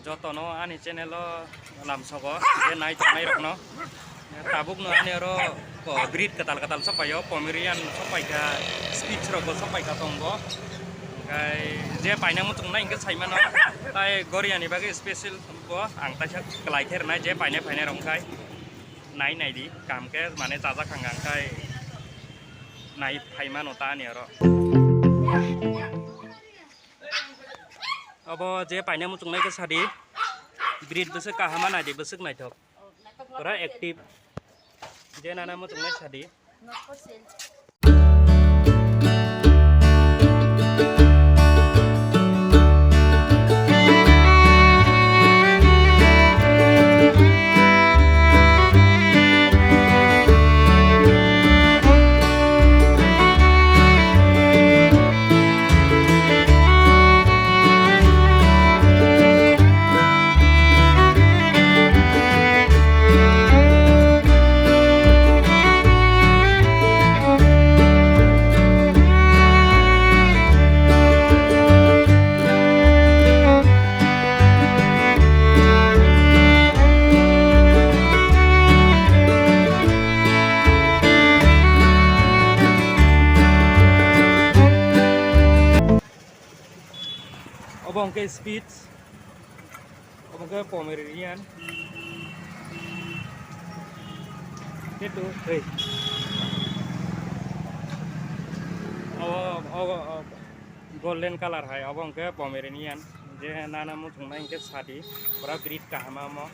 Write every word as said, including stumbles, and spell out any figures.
Jotono ani channel o lamsogo je nai tongnai rokno. Tabukno ani oro ko breed kwtal kwtal sopaio, Pomeranian sopaikha, Spitz rokbo sopaikha tongo. Hwnkhe je paina muchungnai hwnkhe saimano, tai Goriani bagwi special bo ang taisa kwlai khe rwnai, je painai phainai rok hwnkhe nai naidi, kaham khe mane chajak hwnkha hwnkhe nai phaimano ta ani oro. Obo je paina muchungnai khe sadi, breed bwswk kaham ma naidi, bwswk naithok, pura active, je nana muchungnai sadi. Obo hwnkhe Spitz, obo hwnkhe Pomeranian. Ketu, hey. Obo, obo, obo golden colour hai, obo hwnkhe Pomeranian. Je nana muchungnai hwnkhe sadi, pura breed kaham omo.